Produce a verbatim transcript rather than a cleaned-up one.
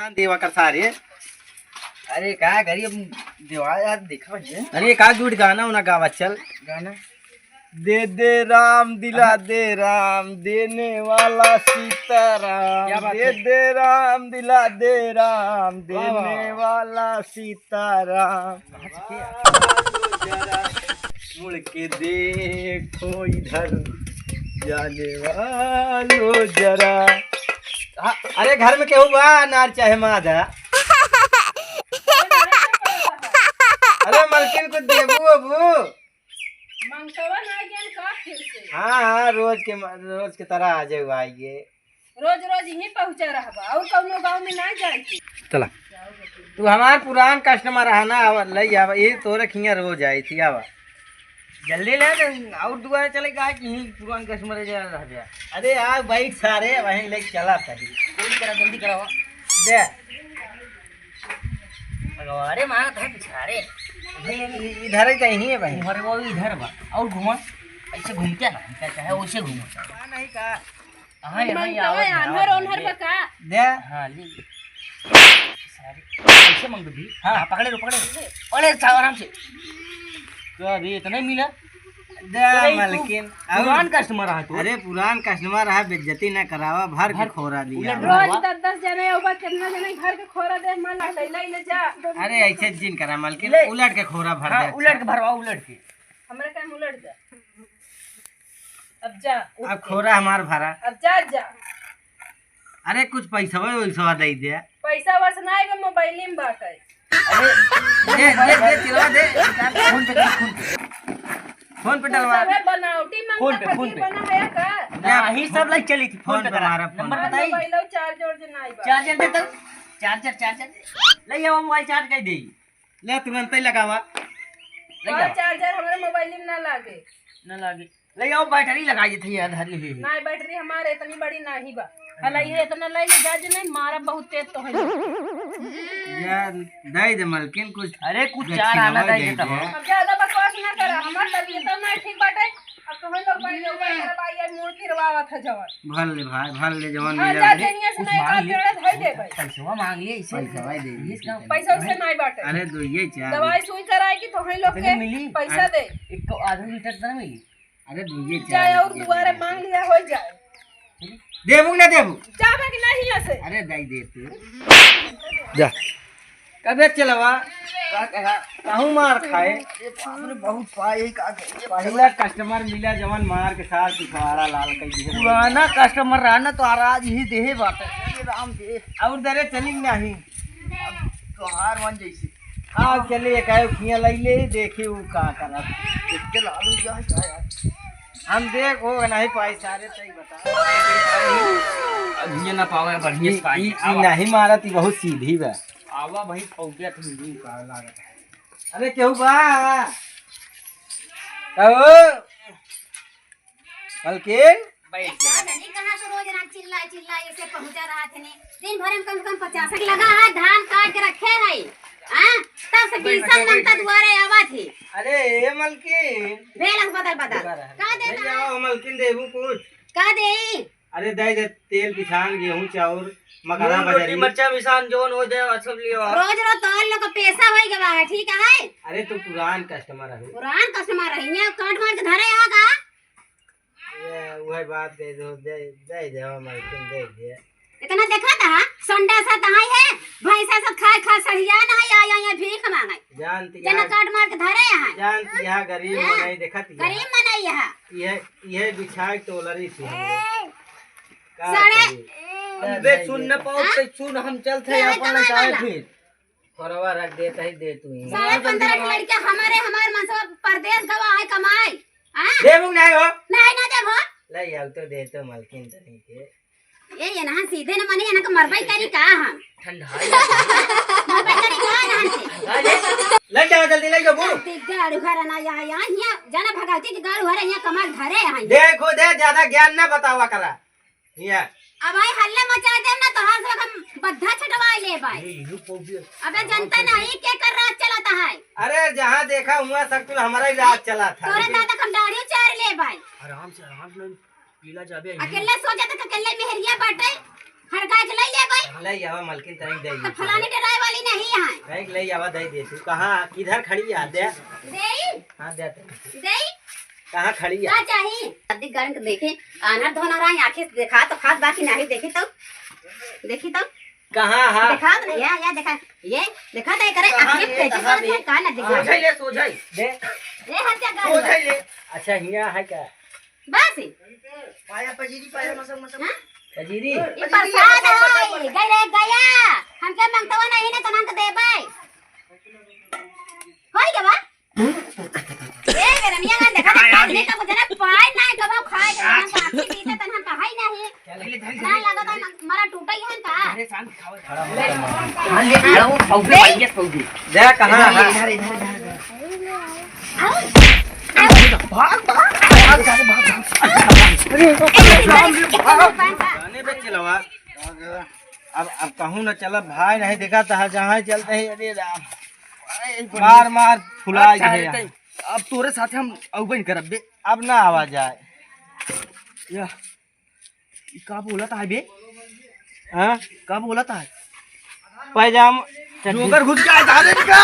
देवा कर सारे। अरे का गरीब देवा यार, देखा जे। अरे का जुट गाना उना गावा चल। गाना। दे दे राम दिला दे राम, देने वाला सीताराम। क्या बात दे है? दे राम दिला दे राम, वाह, वाह, देने वाह। वाला सीताराम। मुड़ के देखो इधर, जाने वालो जरा। हाँ, अरे घर में केहू बा, अनार चाहे मादा? अरे मलकिन कुछ देबू अबू? मंगतवा ना गया का फिर से? हाँ, हाँ, रोज के म-, रोज के तरह आ जाओ, आइए। रोज रोज यहीं पहुँचा रहबा, और कौनो गाँव में ना जाए के? चला, तू हमार पुरान कस्टमर है ना, आवा, ले आवा, ये तोरे खिया रोज आई थी, आवा। जल्दी ले, और दुआरे चले का कि यहीं पुरान कस्टमर है, जा रह गया। अरे आ बैठ सारे, वहीं ले चला तभी। जल्दी करा, जल्दी करावा। दे। अरे मारत है पिछाड़े। नहीं, इ-, इधर ही कहीं है भाई। अरे वो इधर बा। और घुमा। ऐसे घूम के ना, क्या चाहे वैसे घूमा। नहीं का? हाँ, यहाँ ही मंगतवा आवत है, आन्हर आवत ओन्हर है। बा का? दे। हाँ, ले। सारे। ऐसे मंग भी। हाँ। हाँ, पकड़े रो, पकड़े रो। पकड़े रो, आराम से। तो अभी इतना ही मिला? दे अरे, तू मलकिन, पुरान और कस्टमर रहा तू। अरे, पुरान कस्टमर रहा, बेइज्जती ना करावा, भर के भर खोरा दिया। उलट रोज भरवा। दस दस जने होगा, कितना जने घर के खोरा दे, मन लगता है, ले, ले जा। अरे, ऐसे जिन करा मलकिन, ले। उलट के खोरा भर हाँ, दे, उलट अच्छा। के भरवा, उलट के। हमरा काम उलट जा। अब जा, उठ अब के। खोरा हमार भरा। अब जा, जा। अरे कुछ पैसवा वैसवा दे दे। पैसा वैसा ना आएगा, मोबाइल में बात है। अरे दे, दे, दे, चिलवा दे। फोन पे कर, फोन पे। फोन पे डलवा। सबे बनावटी फोन पे, मंगता फोन फकीर पे। बना है का? ना, ही सब लाइक चली थी, फोन फोन पे पे करा। मारा, फोन नंबर पे। बताई। मोबाइल और चार्ज और जे नाई बा। चार्जर दे तो, चार्जर, चार्जर दे। ले आओ मोबाइल चार्ज कर दे। ले तुरंत ही लगावा। ले और आओ। चार्जर हमारे मोबाइल में ना लागे। ना लागे। ले आओ, बैटरी लगाई देते हैं, धर ली। नहीं, बैटरी हमारे इतनी बड़ी नहीं बा। हला ये इतना ले ले जा जे नहीं, मारा बहुत तेज तो है। यार, दे दे मलकिन कुछ। अरे, कुछ दक्षिणा चार आना दे दे देता दे। हूँ। अब ज्यादा बकवास ना करा, हमार तबीयत ना ठीक बाटे। अब तुम्हें लोग बड़ी लोग बड़ी भाई, ये मूड फिरवावत है जवन। भर ले भाई, भर ले जवन हाँ, मिला जा दे। जनिया से कुछ नहीं मांग का ले। पेड़ धर दे भाई। पैसवा मांग ले, इसे पैसवा दे दे। इसका पैसा उसे नहीं बाटे। अरे, दो ये चार। दवाई सुई कराए कि तुम्हें लोग इतने के मिली? पैसा दे। एक तो आधा लीटर तो ना मिली। अरे दुइये चार जाए और रुपये दुआरे में। मांग लिया हो जाए। देबू ना देबू? जाबा कि नहीं ऐसे? अरे दाई दे तू। जा। कबे चलवा? का कहा? कहूँ मार खाए? अरे बाप रे, बहुत पाए का कहे? पहला कस्टमर मिला जवन मार के सार पिछवाड़ा लाल कर दिए। पुराना कस्टमर रहा ना तो आज ही देहे बाटे। अरे राम दे। और दरे चली नहीं। अब तोहार मन जैसे। हाँ, चले, एक आयो खिया लई ले, देखी उ का करत। देख के लालू जा, जा यार। हम देख हो नहीं पाई सारे, तई बता। अब ये ना पावे, बढ़िया ई, से पाई। ई, ई आवा। नहीं मारत, ई बहुत सीधी बा। आवा भाई, पौकिया तुम भी का लागत है। अरे, केहू बा? कहो? मलकिन? बैठ जा। का जानी कहाँ से रोज रात चिल्ला चिल्ला ऐसे पहुँचा रहा थे ने। दिन भर में कम से कम पचास लगा है, धान काट के रखे है। हाँ? तब से बैठ, बीसन बैठ, मनता बैठ। दुआरे आवा थे। अरे, ए मलकिन। बेलस बदल बदल। का ले देता है? जाओ, मलकिन देबू कुछ। का देई? अरे, दे दे, तेल पिसान, गेहूं, चाउर, मकरा, नून, रोटी, बजरी। मरचा, मिसान, जौन हो दे, सब लियो। रोज रोज तोहर लोग का पैसा होई गवा है, ठीक है? अरे, तू पुरान कस्टमर है। पुरान कस्टमर है, यहाँ काट मार के धरे यहाँ का? ये वही बात कह दो, दे, दे दे, हम मलकिन दे दे। इतना देखा था, संडा सा तहाई है, भैंसा सा खाए खा सड़िया ना है, या, या, या भीख मांगे। जानती जना है, काट मार के धरे यहाँ। जानती है, गरीब हैं? मनई देखत है। गरीब मनई है। ये, ये बिछाए टोलरी थी हम लोग। का सड़े। करी? अबे सुन न पाओ हाँ? तो सुन, हम चलते हैं ये अपन कमाए लौटाए वाला। फिर। खोरवा रख देता ही दे तू ही। साढ़े पंद्रह के लड़का हमारे, हमार मनसवा परदेस गवा है कमाए। हाँ? देबू नहीं हो? नहीं ना देबो। ले आओ तो दे तो मलकिन तनी के। ये, ये ना सीधे न मने, इनका मरबई करी का हम? ठंडा है। मरबई करी का ना हमसे? ले जाओ जल्दी, ले जाओ बू। ते गाड़ू घर ना यहाँ, यहाँ, यहाँ, जाना भगवती के गाड़ू घर यहाँ कमाल घरे यहाँ। देखो दे, ज्यादा ज्ञान ना बतावा करा। हिया। अब भाई हल्ला मचा दे ना तो हाथ से हम बद्धा छटवा ले भाई। ये, ये पौधे। अबे जनता नहीं के कर राज चलाता है। अरे जहाँ देखा हुआ सकल हमारा ही राज चला था। तोरे दादा हम दाढ़ी चार ले भाई। आराम से, आराम से पीला जाबे। अकेले सो जाते तो अकेले मेहरिया बाटे। हड़का के ले ले भाई। ले आवा मलकिन, तनी दे तो दी। फलानी डराए वाली नहीं है। कहीं ले आवा, दे दे तू। कहाँ, किधर खड़ी है? दे। दे। हाँ, दे दे। दे। कहाँ खड़ी है? का चाही? अदी गरम के देखे, आना धोना रहा, आँखें देखा तो खात बाकी नहीं, देखी तो, देखी तो। कहाँ है? देखा तो नहीं, या, या देखा, ये देखा तो ये करे, कहाँ आँखें ये, कैसे कहाँ बात ये? है, का ना देखा? सोझाई ले, सोझाई। दे। ये हर क्या गाल सोझाई ले। अच्छा, हिया है क्या? बस। पाया पजीरी, पाया मसम, मसम। हाँ? पजीरी? ये पजीरी, प्रसाद मसम, मसम, है, मसम। गई रे गया। हमके मंगतवा नहीं ना, तो हमके देबै। होई गवा? ए, गरमिया का देखा, देखा, नहीं तो कुछ ना, पाए ना, कबो खाए, तो हम बाकी पीते, तन हम कहाई नहीं। ना लगा तो मरा टूटा ही है का? अरे, शांत खाओ। हाँ, ले, ले, आओ, फौजी, ले। भैया, फौजी। जा, कहाँ है? इधर, इधर, इधर, इधर। भाग, भाग, भाग, भाग, भाग, भाग। अरे, अरे, अरे, अरे, अरे, अरे, जाने बे चिलवा। अब, अब कहूँ न चलब भाई, नहीं देखा था जहाँ चलते हैं, अरे राम। मार, मार, फुला अच्छा, गया। अरे, अब तोरे साथ हम अउबे न करब बे। अब ना आवा जाए। या, ई का बोलत है बे? हाँ? का बोलत है? पैजाम, चड्डी। जोकर घुस के आए, अरे का?